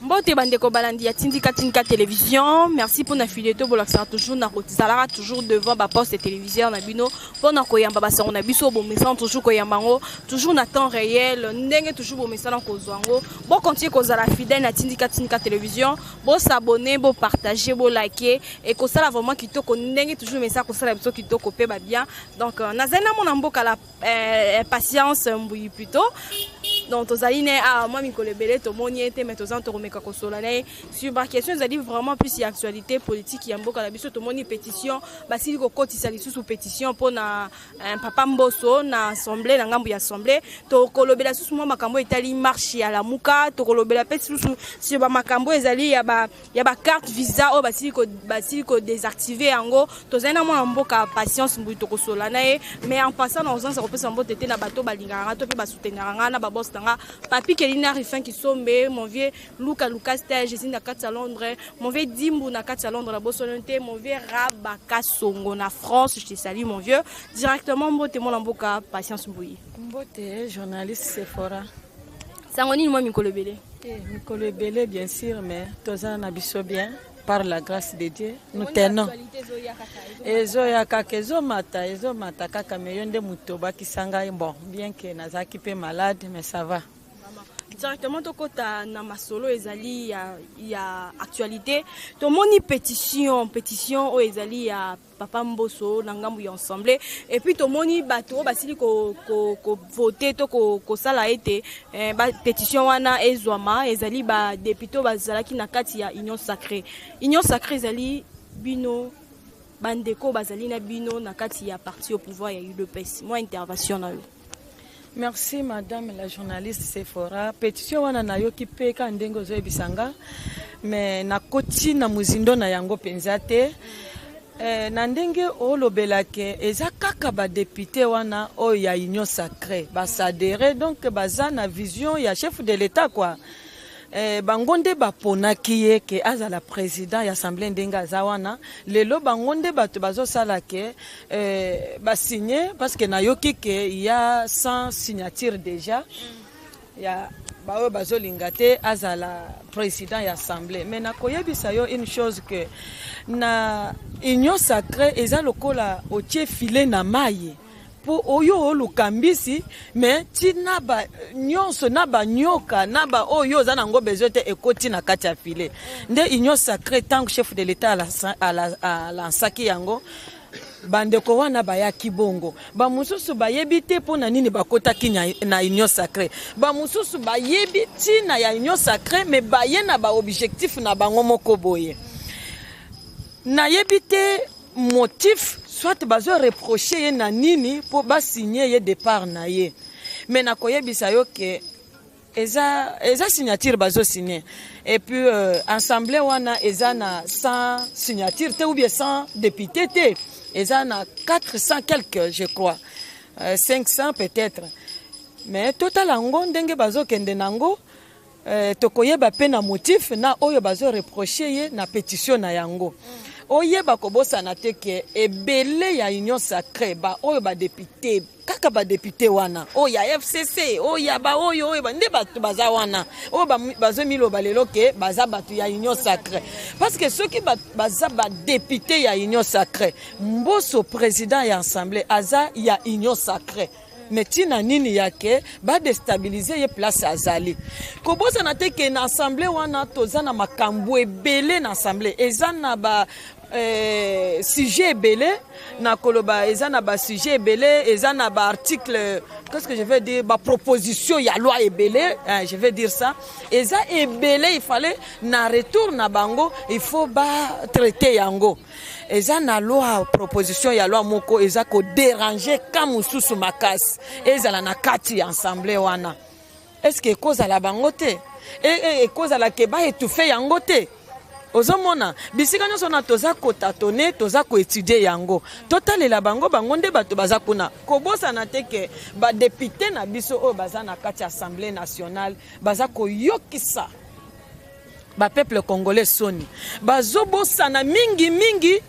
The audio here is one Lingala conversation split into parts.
Mbote bandeko balandi ya Tindika Tindika Télévision. Merci pour la fidélité bolakisaka toujours na kozalaka toujours devant ba poste téléviseur na bino mpona koyamba basango na biso. Bomesana toujours koyamba yango toujours na temps réel, ndenge toujours bomesana kozwa yango. Bocontinue kozala fidèle na Tindika Tindika Télévision, bos'abonner, bopartager, bolike, ekosala vraiment kitoko, ndenge toujours mesana kosala biso kitoko mpe babien. Donc nazali na mona mboka la Patience Mbuyi plutôt. Donc tozali ne awa mwa mikolo ebele, tomoni ye te, mais toza tokomeka kosola na ye sur baquestion ezali vraiment plus ya actualité politique ya mboka na biso. Tomoni pétition, basili kokotisa lisusu pétition mpona papa Mboso na assemblée, na ngambo ya assemblée. Tokolobela susu mwa makambo etali marche ya Lamuka. Tokolobela mpe susu sur bamakambo ezali ya bacarte visa oyo basili kodésactiver yango. Tozali na mwana mboka Patience Mbuyi, tokosola na ye. Mais en passant, na ozansa kopesa mbote te na bato balingaka nga to mpe basoutenaka nga, na baboss na nga, Papi Kelina, Rifin Kisombe, mon vieux Luka Lucas Tej na kati ya Londres, mon vieux Dimbu na kati ya Londres, na bosono te, mon vieux Rabaka Songo na France, je te salue, mon vieux. Directement, mbote mwana mboka Patience Mbuyi. Mbote, journaliste Sephora. Sango nini mwa mikolo ebele? Mikolo ebele, bien sûr, mais toza na biso bien, par la grâce de Dieu nous tenons. Ezoya kaka, ezomata, ezomata kaka. Mais yo nde moto obakisa ngai. Bon, bien que nazalaki mpe malade, mais ça va. Directement tokɔta na masolo ezali ya actualité. Tomoni pétition oyo ezali ya papa Mboso na ngambu ya assemblée, et puis tomoni bato oyo basili kovote to kosala ete bapétition wana ezwama, ezali badéputé oyo bazalaki na kati ya Union sacrée. Union sacrée ezali bino, bandeko bazali na bino na kati ya parti au pouvoir ya UDPS. Mwa intervention na yo. Merci, madame la journaliste Sephora. Pétition wana nayoki mpe ka ndenge ozoyebisa nga, mais nakoti na mozindo na yango mpenza te. Na ndenge olobelake, eza kaka badéputé wana oyo ya Union sacrée baadhérer, donc baza na vision ya chef de l'État, quoi. Bango nde baponaki ye ke azala président ya assemblée. Ndenge aza wana lelo, bango nde bato bazosala ke basigne, parce que nayoki ke ya 100 signature déjà ya baoyo bazolinga te azala président ya assemblée. Mais nakoyebisa yo une chose, que na Union sacrée eza lokola otie filet na mai mpo oyo oluka mbisi, mais ntina ba nyonso na banyoka na baoyo oza nango besoin te ekoti na kati ya filet. Nde Union sacrée, ntango chef de l'État alansaki yango, bandeko wana bayaki bongo. Bamosusu bayebi te mpo na nini bakotaki na Union sacrée, bamosusu bayebi ntina ya Union sacrée, mais baye na baobjectif na bango moko boye. Nayebi te motif, soit bazoreprocher ye na nini mpo basigne ye départ na ye. Mais nakoyebisa yo ke eza signature bazosigne, et puis assemblée wana eza na 100 signature te ou bien 100 député te, eza na 400 quelque, je crois, 500 peut-être. Mais totala yango ndenge bazokende nango, tokoyeba mpe na motif na oyo bazoreprocher ye na pétition na yango. Oyeba kobosana te ke ebele ya Union sacrée, baoyo badéputé, kaka badéputé wana oyo ya FCC, oyo ya baoyo oyo nde bato baza wana oyo bazomiloba lelo ke baza bato ya Union sacrée. Parce que soki baza badéputé ya Union sacrée, Mboso président ya assemblée aza ya Union sacrée, mais ntina nini ya ke badéstabiliser ye place azali? Kobosana te ke na assemblée wana toza na makambo ebele. Na assemblée eza na ba sujet ebele. Na koloba eza na basujet ebele, eza na baarticle, qu'est-ce que je vais dire, baproposition ya loi ebele, hein, je vais dire ça, eza ebele. Il fallait na retour na bango, il faut batraiter yango. Eza na loi, proposition ya loi moko eza kodéranger ka mosusu makasi, ezala na kati ya assemblée wana. Est-ce que ekozala bango te, ekozala ke baétouffer yango te? Ozomona bisika nyonso na toza kotâtonner, toza koétudier yango, totalela bango. Bango nde bato baza kuna. Kobosana te ke badéputé na biso oyo baza na kati ya Assemblée nationale baza koyokisa bapeuple congolais soni. Bazobosana mingimingi.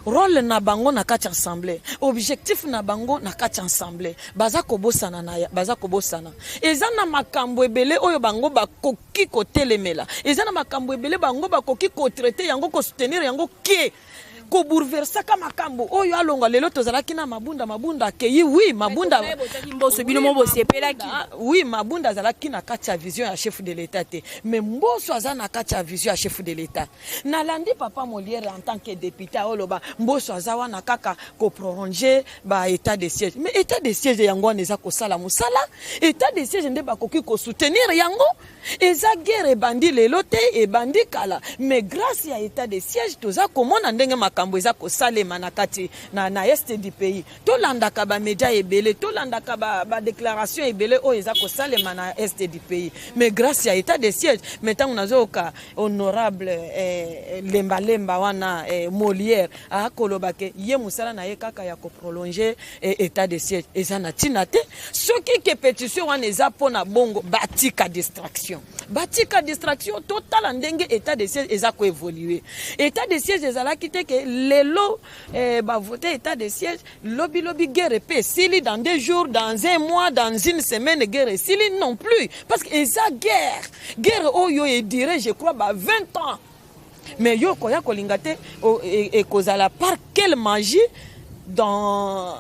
Rôle na bango na kati assemblée, objectif na bango na kati assemblée, baza kobosana na baza kobosana. Eza na makambo ebele oyo bango bakoki kotelemela, eza na makambo ebele bango bakoki kotraiter yango, kosoutenir yango, ke kobouleversaka makambo oyo alongwa. Lelo tozalaki na Mabunda. Mabunda akei, oui, Mabunda. Mboso, bino mo bosepelaki. Oui, Mabunda azalaki na kati ya vision ya chef de l'État te, mais Mboso aza na kati ya vision ya chef de l'État. Nalandi papa Molière en tant que député aoloba Mboso aza wana kaka koprolonger ba état de siège. Mais état de siège yango wana eza kosala mosala. État de siège nde bakoki kosoutenir yango. Eza guerre ebandi lelo te, ebandi kala, mais grâce ya état de siège toza komona ndenge makambo eza kosalema na kati na est du pays. Tolandaka bamédia ebele, tolandaka badéclaration ba ebele oyo eza kosalema na est du pays, mais grâce ya état de siège. Mais ntango nazoyoka honorable lembalemba wana, Molière, akoloba ke ye mosala na ye kaka ya koprolonger état de siège, eza na ntina te. Soki ke pétition wana eza mpona bongo, batika distraction, batika distraction. Totala ndenge état de siège eza koévoluer. État de siège ezalaki te ke lelo bavote état de siège, lobilobi guerre epe esili, dans 2 jours, dans un mois, dans une semaine guerre esili, non plus, parce que eza guerre, guerre oyo edure, je crois, ba 20 ans. Mais yo koya kolinga te ekozala par quelle magie dans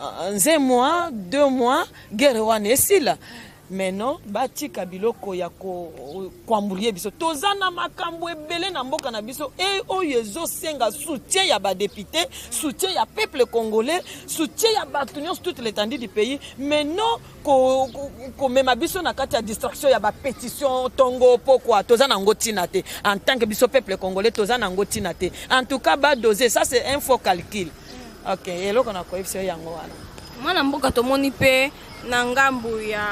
un mois, 2 mois guerre wana esila. Mais non, batika biloko ya koembrouiller biso. Toza na makambo ebele na mboka na biso e oyo ezosenga soutien ya badéputé, soutien ya peuple congolais, soutien ya bato nyonso, toute l'étendue du pays. Mais non komema biso na kati ya distraction ya bapétition ntongo pokwa. Toza nango ntina te. En tant que biso peuple congolais, toza nango ntina te. En tout cas, badose, ça c'est un faux calcul. Ok, eloko na koyebisa yo yango wana. Mwana mboka, tomoni mpe na ngambo ya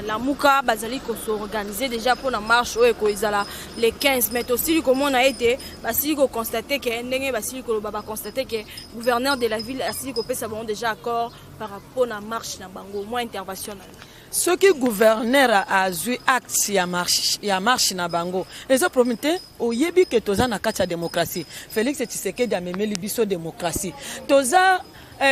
Lamuka bazali kos'organiser déjà mpona marche oyo ekozala le 15. Mais tosili komona ete basili koconstater ke ndenge basili koloba, baconstater ke gouverneur de la ville asili kopesa bango déjà accord par rapport na marche na bango. Mwa intervention na Soki gouverneur azwi acte ya marche na bango, eza problème te. Oyebi ke toza na kati ya démocratie. Félix Tshisekedi amemeli biso démocratie. Toza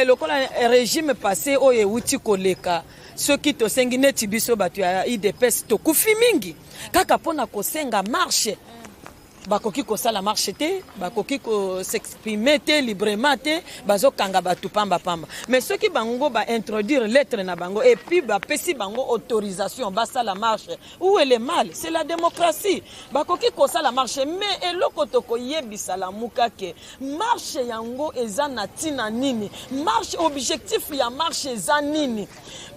lokola régime passé oyo ewuti koleka, soki tosengi neti biso bato ya UDPS, tokufi mingi kaka mpona kosenga marche. Bakoki kosala marche te, bakoki kos'exprimer te librement te, bazokanga bato pambapamba. Mais soki bango baintroduire lettre na bango et puis bapesi bango autorisation basala marche, où est le mal? C'est la démocratie, bakoki kosala marche. Mais eloko tokoyebisa Lamuka ke marche yango eza na ntina nini? Marche, objectif ya marche eza nini?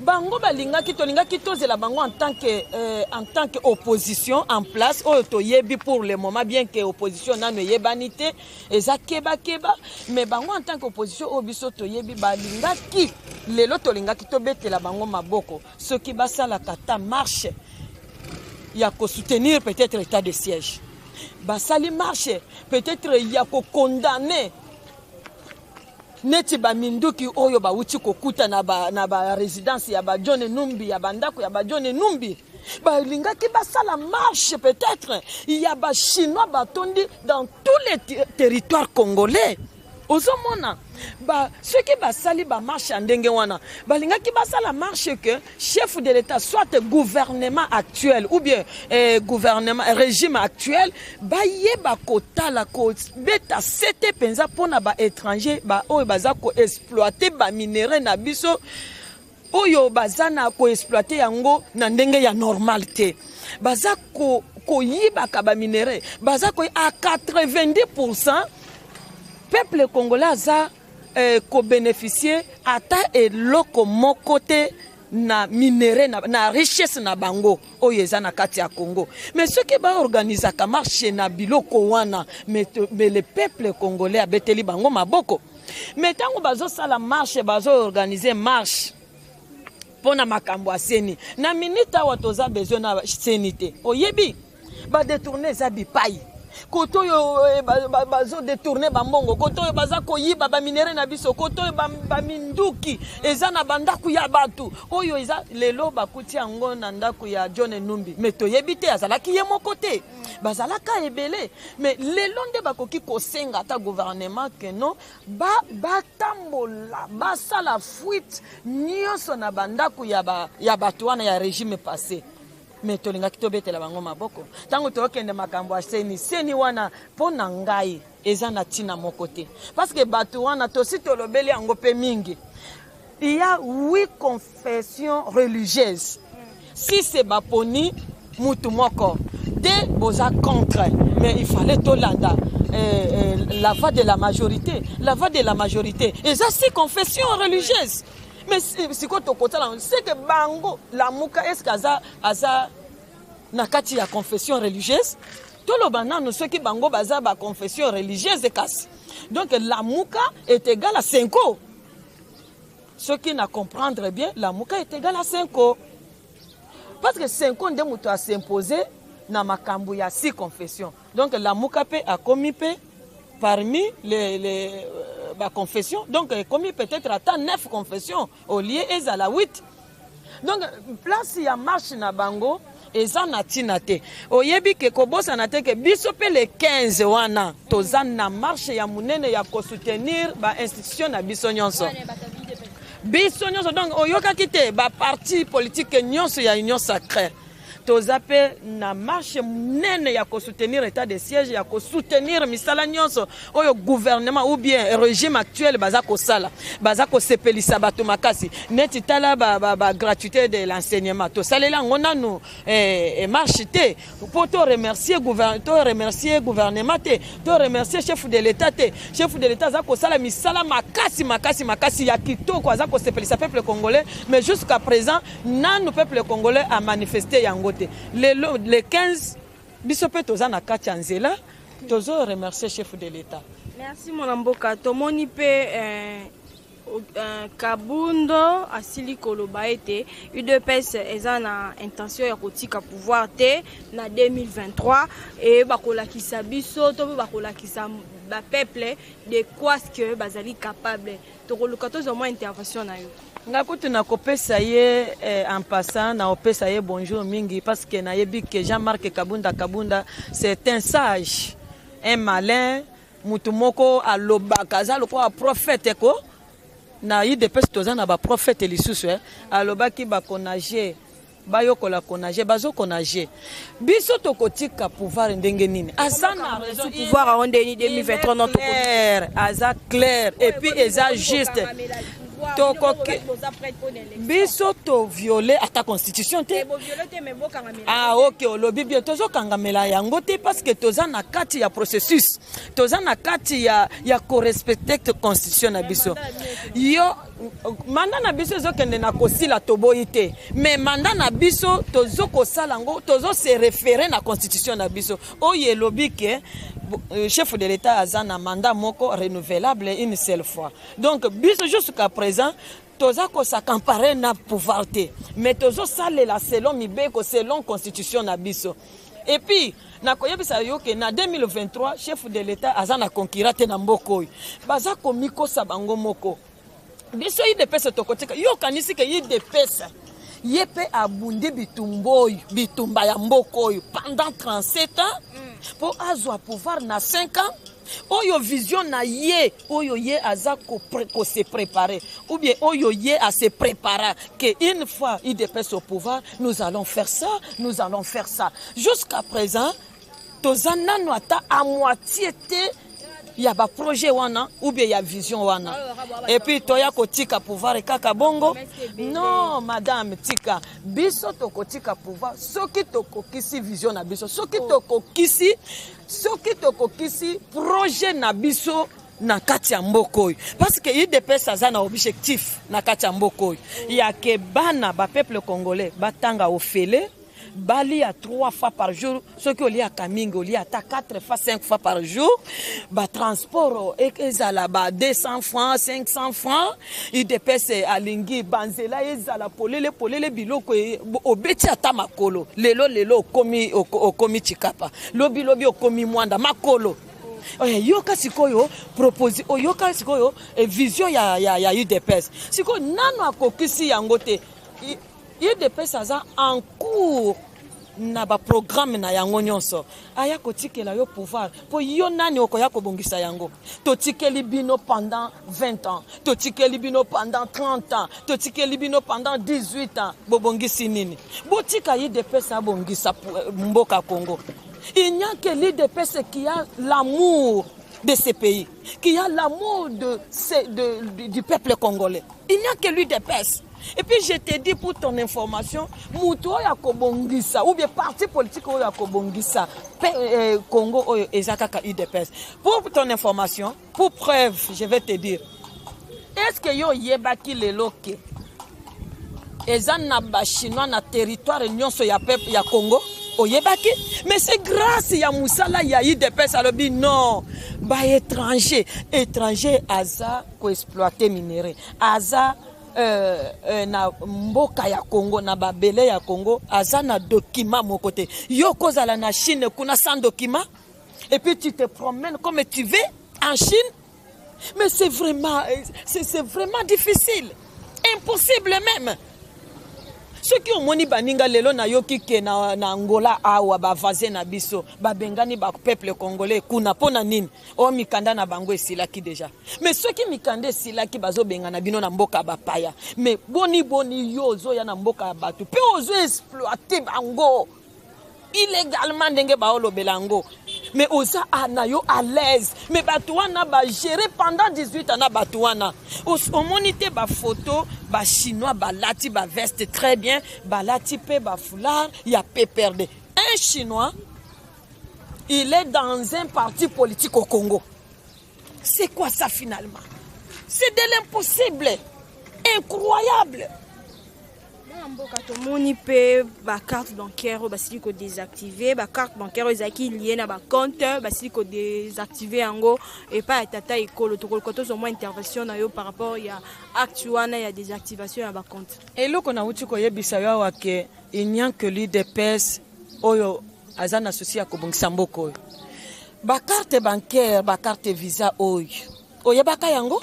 Bango balingaki, tolingaki tozela bango en tant que opposition en place oyo toyebi pour le moment, bien que opposition nano eyebani te, eza kebakeba. Mais bango en tant que opposition oyo biso toyebi, balingaki lelo, tolingaki tobetela bango maboko soki basalaka ta marche ya kosoutenir peut-être état de siège, basali marche peut-être ya kokondamner neti baminduki oyo bawuti kokuta na barésidence ba ya baJohn Numbi, ya bandako ya baJohn Numbi. Balingaki basala marche peut-être ya bachinois batondi dans tous les territoires congolais. Ozomona ba, soki basali bamarche ya ndenge wana, balingaki basala marche que chef de l'État, soit gouvernement actuel ou bien gouvernement, régime actuel, bayeba kotala, kobeta sete mpenza mpona baétranger oyo baza koexploiter baminerais na biso, oyo baza na koexploiter yango na ndenge ya normal te. Baza koyibaka baminerais, baza ko à 90. Peuple congolais aza kobénéficier ata eloko moko te na minerais, na richesse na bango oyo eza na kati ya Congo. Mais soki baorganizaka marche na biloko wana, mais le peuple congolais abeteli bango maboko. Mais ntango bazosala marche, bazoorganiser marche mpo na makambo ya CENI, na minute awa toza besoin na CENI te. Oyebi badétourner eza bipai. Kote oyo eh, bazodetourne bambongo, kote oyo baza koyiba baminerais na biso, kote oyo baminduki eza na bandako ya bato oyo eza lelo bakuti yango na ndako ya John Numbi. Mais toyebi te, azalaki ye moko te, bazalaka ebele. Mais lelo nde bakoki kosenga ata gouvernement ke non, batambola, basala fuite nyonso na bandako ya bato wana ya régime passé. Mais tolingaki tobetela bango maboko ntango tokende makambo ya CENI. CENI wana, mpo na ngai, eza na ntina moko te, parce que bato wana tosi tolobeli yango mpe mingi. Il y a huit confessions religieuses. Si c'est baponi mutu moko te, boza contre, mais il fallait tolanda la voix de la majorité. La voix de la majorité eza six confessions religieuses. Mais sikoyo tokotala, c'est que bango Lamuka, est ce que aza na kati ya confession religieuse? Toloba nano soki bango baza baconfession religieuse. Kasi donc Lamuka est égal à 5. Soki na comprendre bien, Lamuka est égal à 5, parce que 5 nde moto asimpose na makambo ya six confession. Donc Lamuka mpe akomi mpe parmi les baconfession. Donc ekomi peut-être ata 9 confession au lieu ezala 8. Donc place ya marche na bango eza na ntina te. Oyebi ke kobosana te ke biso mpe le 15 wana toza na marche ya monene ya kosoutenir bainstitution na biso nyonso, biso nyonso. Donc oyokaki te, baparti politique nyonso ya Union sacrée toza mpe na marche monene ya kosoutenir état de siège, ya kosoutenir misala nyonso oyo gouvernement ou bien régime actuel baza kosala, baza kosepelisa bato makasi. Neti tala ba gratuité de l'enseignement, tosaleli yango nanu marche te mpo to remercier gouvernement te, to remercier chef de l'État te. Chef de l'État aza kosala misala makasi, makasi, makasi ya kitoko, aza kosepelisa peuple congolais, mais jusqu'à présent nanu peuple congolais amanifeste yango te. Lelo le 15, biso mpe toza na kati ya nzela, tozo remercier chef de l'État. Merci, mwana mboka. Tomoni mpe Kabundo asili koloba ete UDPS eza na intention ya kotika pouvoir te na 2023 e bakolakisa biso to mpe bakolakisa bapeuple de quoi ce que bazali capable. Tokoluka tozwa mwa intervention na yo. Nga kutu nakopesa ye en passant naopesa ye bonjour mingi, parce que nayebi ke Jean-Marc Kabunda Kabunda, c'est un sage, un malin, mutu moko alobaka, aza lokola prophète ko. Na UDPS toza na baprophète lisusu. Alobaki bakonage, bayokola konage, bazokonage. Biso tokotika pouvoir ndenge nini? Aza na raison. Pouvoir yango ndeni 2023 no? Clair, aza clair et puis eza juste. Tokoki biso toviole ata constitution te. Ah ok, olobi bien. Tozokangamela yango te, parce que toza na kati ya processus, toza na kati ya korespecte constitution na biso. Yo mandat na biso ezokende na kosila, toboyi te, mais mandat na biso tozokosala yango, tozose référer na constitution na biso oyo elobi ke chef de l'État aza na mandat moko renouvelable une seule fois. Donc biso jusqu'à présent toza kos'accaparer na pouvoir te, mais tozosalela selon mibeko, selon constitution na biso. Et puis nakoyebisa yo ke na 2023, chef de l'État aza na concurrent te na mboka oyo. Baza komikosa bango moko. Biso UDPS tokotika. Yo okanisi ke UDPS ye mpe abundi bitumba oyo, bitumba ya mboka oyo pendant 37 ans mpo azwa pouvoir na 5 ans oyo? Vision na ye oyo ye aza kose préparer, ou bien oyo ye ase prépara que une fois UDPS au pouvoir, nous allons faire ça, nous allons faire ça, jusqu'à présent toza nano ata à moitié te ya baprojet wana ou bien ya vision wana. Et puis toya kotika pouvoir kaka bongo? Non, madame, tika biso. Tokotika pouvoir soki tokokisi vision na biso, soki tokokisi projet na biso na kati ya mboka oyo, parce que UDPS aza na objectif na kati ya mboka oyo ya ke bana bapeuple congolais batanga ofele. Balia 3 fois par jour. Soki oliaka mingi, olia ata 4 fois, 5 fois par jour. Batransport ezala ba 200 francs, 500 francs. UDPS alingi banzela ezala polele polele. Biloko obeti ata makolo lelo, lelo okomi Tshikapa, lobi lobi okomi Mwanda, makolo. Yoka sikoyo proposi, oyoka sikoyo vision ya UDPS. Sikoyo nano akokisi yango te. UDPS aza en cours na baprogramme na yango nyonso. Aya kotikela yo pouvoir mpo yo nani okoya kobongisa yango? Totikeli bino pendant 20 ans, totikeli bino pendant 30 ans, totikeli bino pendant 18 ans, bobongisi nini? Botika UDPS abongisa mboka Congo. Il n'y a que l'UDPS qui a l'amour de ce pays, qui a l'amour du peuple congolais. Il n'y a que l'UDPS. Et puis je te dis pour ton information, mutu oyo akobongisa ou bien parti politique oyo akobongisa Congo oyo eza kaka UDPS. Pour ton information, pour preuve, je vais te dire. Est-ce que yo oyebaki lelo ke eza na Bachinois na territoire nyonso ya peuple ya Congo? Oyebaki? Mais c'est grâce ya mosala ya UDPS. Alobi non, baétranger, étranger aza koexploite minerai, aza na mboka ya Congo, na babele ya Congo, aza na document moko te. Yo kozala na Chine kuna sans document et puis tu te promènes comme tu veux en Chine, mais c'est vraiment difficile, impossible même. Soki omoni baninga lelo, nayoki ke na Angola awa, bavoisin na biso babengani bapeuple congolais kuna. Mpo na nini? Oyo mikanda na bango esilaki déjà. Mais soki mikanda esilaki, bazobengana bino na mboka ya bapaya, mais boni boni yo ozoya na mboka ya bato mpe ozoexploite bango illégalement ndenge baolobela yango, mais oza na yo à l'aise? Mais bato wana bagere pendant 18 ans na bato wana, omoni te bafoto Bachinois balati baveste très bien, balati mpe bafoulard ya PPRD? Un Chinois, il est dans un parti politique au Congo. C'est quoi ça finalement? C'est de l'impossible, incroyable. Mwana mboka, tomoni mpe bacarte bancaire oyo basili kodésactive. Bacarte bancaire oyo ezalaki lié na bacompte, basili kodésactive yango epai ya tata ekolo. Tokoluka tozwa mwa intervention na yo par rapport ya acte wana ya désactivation ya bacompte. Eloko nauti koyebisa yo awa ke il n'y a que l'UDPS oyo aza na souci ya kobongisa mboka oyo. Bacarte bancaire, bacarte Visa oyo, oyebaka yango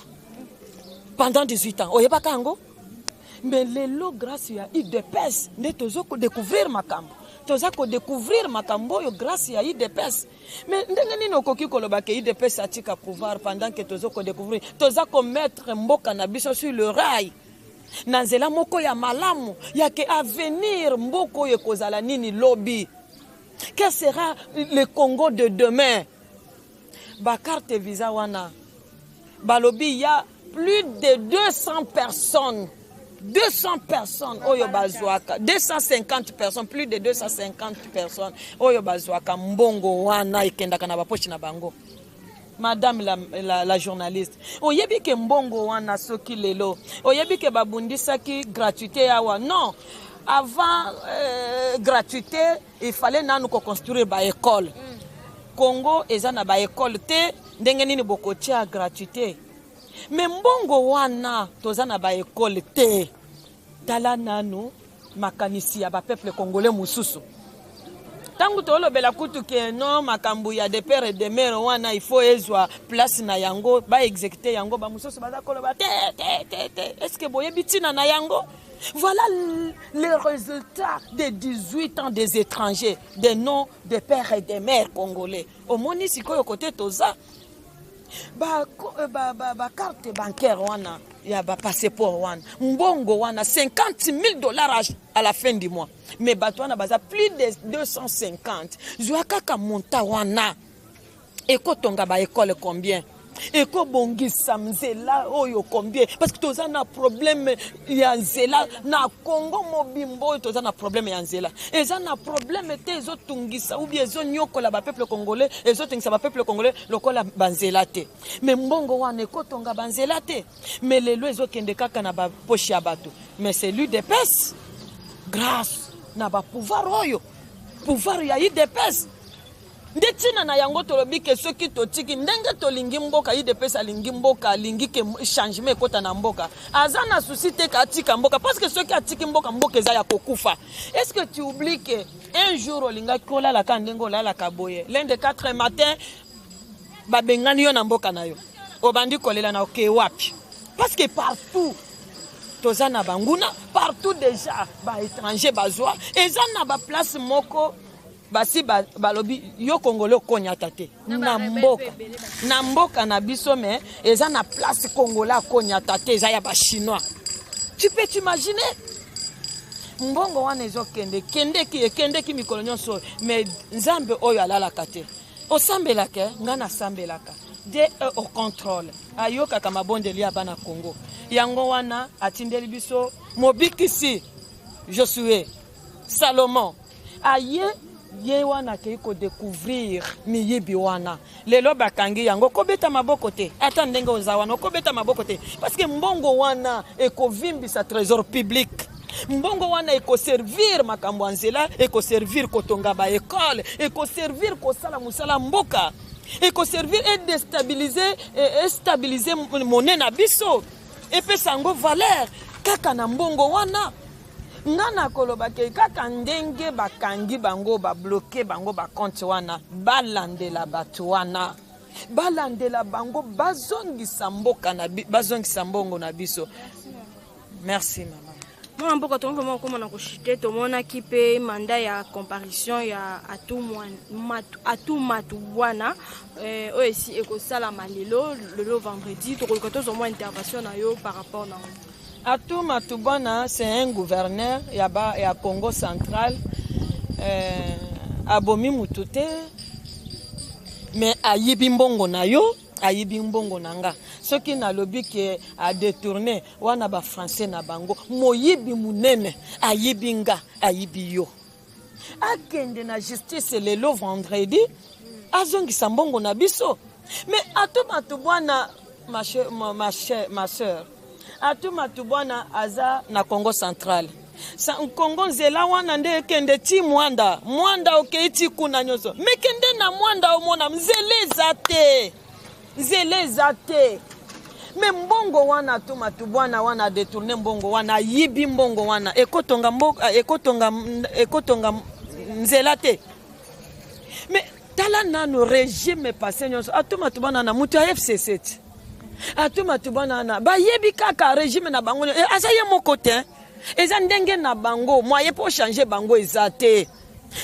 pendant 18 ans? Oyebaka yango? Mais lelo, grâce ya UDPS nde toza kodécouvrir makambo, toza kodécouvrir makambo oyo grâce ya UDPS. Mais ndenge nini okoki koloba ke UDPS atika pouvoir pendant ke toza kodécouvrir, toza komettre mboka na biso sur le rail, na nzela moko ya malamu ya ke avenir mboka oyo ekozala nini lobi? Quel sera le Congo de demain? Bacarte Visa wana, balobi ya plus de 200 personnes, 200 personnes oyo bazwaka, 250 personnes, plus de 250 personnes oyo bazwaka mbongo wana, ekendaka na bapoche na bango. Madame la journaliste, oyebi ke mbongo wana, soki lelo oyebi ke babundisaki gratuité awa, non, avant gratuité, il fallait nanu koconstruire baécole. Congo eza na baécole te, ndenge nini bokotia gratuité? Mais mbongo wana, toza na baécole te. Tala nanu makanisi ya bapeuple congolais mosusu. Ntango tolobela kutu ke no, makambo ya de père et de mère wana, il faut ezwa place na yango, baexécute yango, bamosusu baza koloba te te te te. Est ce que boyebi ntina na yango? Voilà le résultat des 18 ans des étrangers, des noms de père et de mère congolais. Omoni sikoyo kote toza? Bacarte ba bancaire wana, ya bapasseport wana, mbongo wana 50 000 $ à la fin du mois. Mais bato wana baza plus de 250. Zwa kaka montant wana, ekotonga baécole combien? Ekobongisa nzela oyo combien? Parce que toza na problème ya nzela na Congo mobimba oyo. Toza na problème ya nzela, eza na problème te ezotungisa ou bien ezonyokola bapeuple congolais, ezotungisa bapeuple congolais lokola banzela te. Mais mbongo wana ekotonga banzela te? Mais lelo ezokende kaka na bapoche ya bato. Mais c'est l'UDPS, grâce. Na bapouvoir oyo, pouvoir ya UDPS nde ntina na yango. Tolobi ke soki totiki ndenge tolingi mboka, UDPS alingi mboka, alingi ke changement ekɔta na mboka, aza na souci te ke atika mboka, parce que soki atiki mboka, mboka eza ya kokufa. Est ce que tu oublies ke un jour olingaki kolalaka ndenge olalaka boye, l'un de 4 matin babengani yo na mboka na yo, obandi kolela na oke wapi? Parce que partout toza na banguna, partout déjà baétranger bazwa, eza na baplace moko basi balobi yo Congolais okonyata te na mboka na biso, mais eza na place Congolais akonyata te, eza ya Bachinois. Tu peux t'imaginer? Mbongo wana ezokende, ekendeki, ekendeki mikolo nyonso oyo. Mais Nzambe oyo alalaka te, osambelaka, ngai nasambelaka de au contrôle, ayokaka mabondeli ya bana Congo. Yango wana atindeli biso mobikisi Josue Salomon. Aye, ye wana akei kodécouvrir miyibi wana. Lelo bakangi yango. Kobeta maboko te, ata ndenge oza wana, okobeta maboko te, parce que mbongo wana ekovimbisa trésor public. Mbongo wana ekoservir makambo ya nzela, ekoservir kotonga baekole, ekoservir kosala mosala mboka, ekoservir edéstabiliser, estabiliser monnaie na biso, epesa yango valeur. Kaka na mbongo wana, nga nakoloba ke kaka ndenge bakangi bango, babloquer bango bacompte wana, balandela bato wana, balandela bango, bazongisa mboka na bazongisa mbongo na biso. Merci, mama. Mwana mboka, tomi vraiment okóma na kochuter. Tomonaki mpe mandat ya comparution ya Atou Matubuana oyo esi ekosalama lelo, lelo vendredi. Tokoluka tozwa mwa intervention na yo par rapport na yango. Atou Matubuana, c'est un gouverneur ya Congo Central. Abomi mutu te, mais ayibi mbongo na yo, ayibi mbongo na nga. Soki nalobi ke adétourner wana, bafrançais na bango, moyibi monene, ayibi nga, ayibi yo. Akende na justice lelo vendredi, azongisa mbongo na biso. Mais Atou Matubuana, ma soeur, Atou Matubuana aza na Congo Central. Congo nzela wana nde ekende ti Mwanda, Mwanda okei ti kuna nyonso. Me kende na Mwanda, omona nzela eza te, nzela eza te. Me mbongo wana Atou Matubuana wana adétourner mbongo wana, ayibi mbongo wana, ekotonga mboka, ekotonga nzela te. Me tala nano régime passé nyonso, Atou Matubuana na moto ya FCC ti Atou Matubuana wana, bayebi kaka régime na bango. Aza ye moko te, eza ndenge na bango. Moyen mpo changer bango eza te.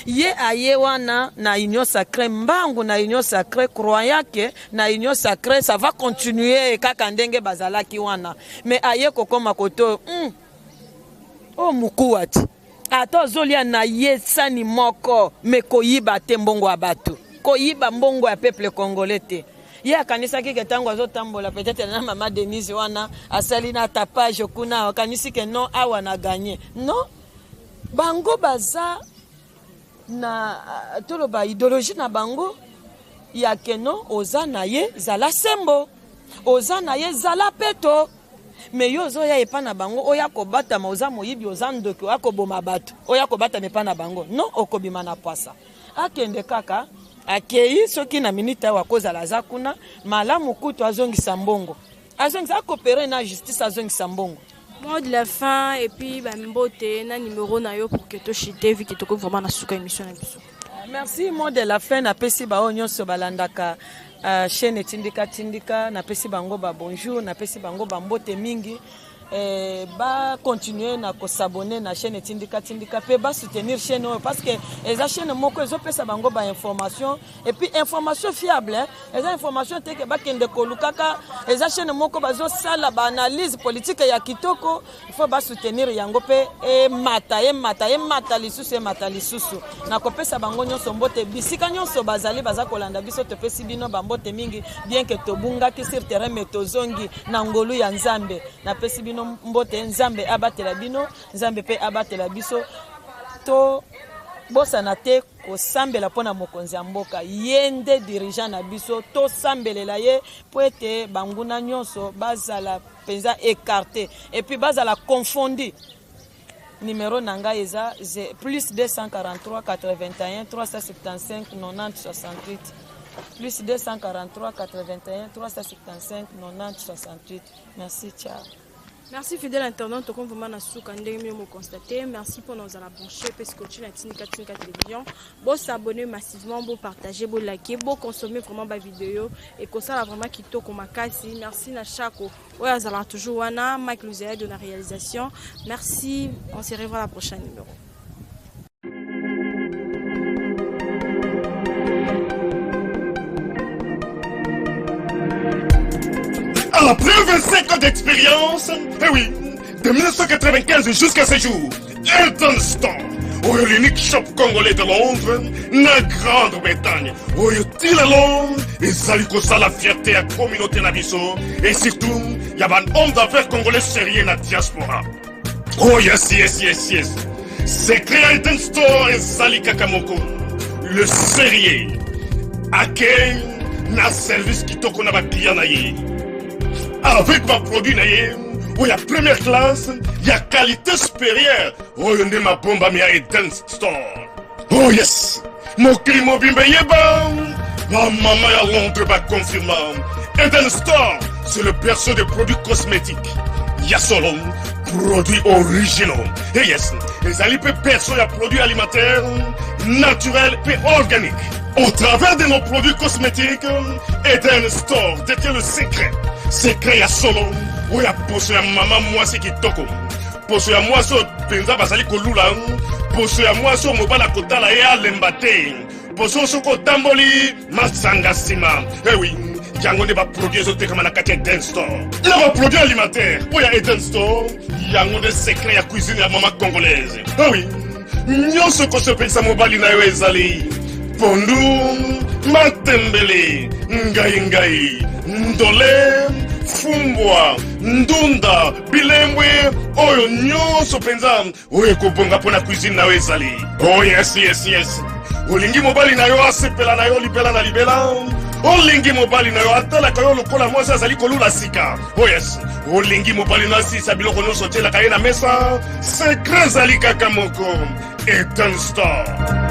Ye aye wana na Union sacrée, mbangu na Union sacrée, croyant ke na Union sacrée ça va continuer kaka ndenge bazalaki wana. Mais aye kokoma koto oyo mokuwa ti ata ozolia na ye sani moko, me koyiba te mbongo ya bato, koyiba mbongo ya peuple congolais te. Ye akanisaki ke ntango azotambola peut-être na mama Denise wana, asali na tapage kuna, akanisi ke non, awa na gagné. Non, bango baza na, toloba, idéologie na bango ya keno oza na ye, zala sembo, oza na ye, zala peto. Me yo ozoya epa na bango, oya kobatama, oza moyibi, oza ndoki, oya koboma bato, oya kobatama epa na bango. Non, okobima na pwasa. Akende kaka, akei soki na minute awa akozala aza kuna. Malamu kutu azongisa mbongo, azongisa, acoopérer na justice, azongisa mbongo. Mot de la fin et puis bambote na numéro na yo pour que tochuter, vu que tokoki vraiment na suka émission na biso. Merci. Mot de la fin, napesi baoyo nyonso balandaka chaîne Etindika Tindika, napesi bango babonjour, napesi bango bambote mingi. Bacontinuer na kos'abonner na chaîne Etindika Tindika mpe basoutenir chaîne oyo, parce que eza chaîne moko ezopesa bango bainformation, et puis information fiable, eh? Eza information te ke bakende kolukaka. Eza chaîne moko bazosala baanalyse politique ya kitoko. Il faut basoutenir yango mpe emata, emata, emata lisusu, emata lisusu. Nakopesa bango nyonso mbote bisika nyonso bazali, baza kolanda biso. Topesi bino bambote mingi. Bien ke tobungaki sur terrain, me tozongi na ngolu ya Nzambe. Napesi bino mbote, Nzambe abatela bino, Nzambe mpe abatela biso. To bosana te kosambela mpo na mokonzi ya mboka, ye nde dirigeant na biso. Tosambelela ye mpo ete banguna nyonso bazala mpenza écarté et puis bazala confondu. Numero na ngai eza plus 243 81 375 90 68 plus 243 81 375 90 68. Merci, ciao. Merci fidèle internaute, tokomi vraiment na suka ndenge mino mo constater. Merci pour nous la brancher parce que na Tindika Tindika Télévision. Bo s'abonner massivement, bo partager, bo liker, bo consommer vraiment ba vidéo et que ça vraiment kitoko makasi. Merci na Chako. Oyo azala toujours wana, Mike Luzaya de la réalisation. Merci, on se revoit la prochaine numéro. Après 25 ans d'expérience, eh oui, de 1995 jusqu'à ce jour, Elton Store, oyo l'unique shop congolais de Londres, na Grande-Bretagne, oyo ti lelo ezali kosala fierté ya communauté na biso et surtout ya ba hommes d'affaires congolais sérieux na diaspora. Oh yes, yes, yes, yes. Secret ya Elton Store ezali kaka moko. Le sérieux. Accueil na service kitoko na ba client na ye. Avec ba produit na ye oyo ya première classe ya qualité supérieure oyo nde mabombami ya Eden Store. Oh yes! Mokili mobimba eyeba bamama ya Londres baconfirma Eden Store, c'est le berceau des produits cosmétiques ya solo, produits originaux. Et yes, ezali mpe berceau ya produits alimentaires naturels mpe organiques. Au travers de nos produits cosmétiques, Eden Store détient le secret. Secret ya solo oyo ya poso ya mama mwasi kitoko, poso ya mwasi oyo mpenza bazali kolula, poso ya mwasi oyo mobali akotala ye alemba te, poso soki otamboli masanga nsima. Ewi yango nde baproduit ezotekama na kati ya Eden Store na baproduit alimentaire oyo ya Eden Store. Yango nde secret ya cuisine ya mama congolaise. Ewi nyonso ekosepelisa mobali na yo ezali pondu, matembele, ngai ngai, ndole, fumbwa, ndunda, bilembwe, oyo nyonso mpenza oyo ekobonga mpo na cuisine na yo ezali. Oh yes, yes, yes. Olingi mobali na yo asepela na yo libela na libela, olingi mobali na yo atalaka yo lokola mwasi azali kolula sika. Oh yes, olingi mobali na asilisa biloko nyonso otielaka ye na mesa. Secret ezali kaka moko, Eden Store.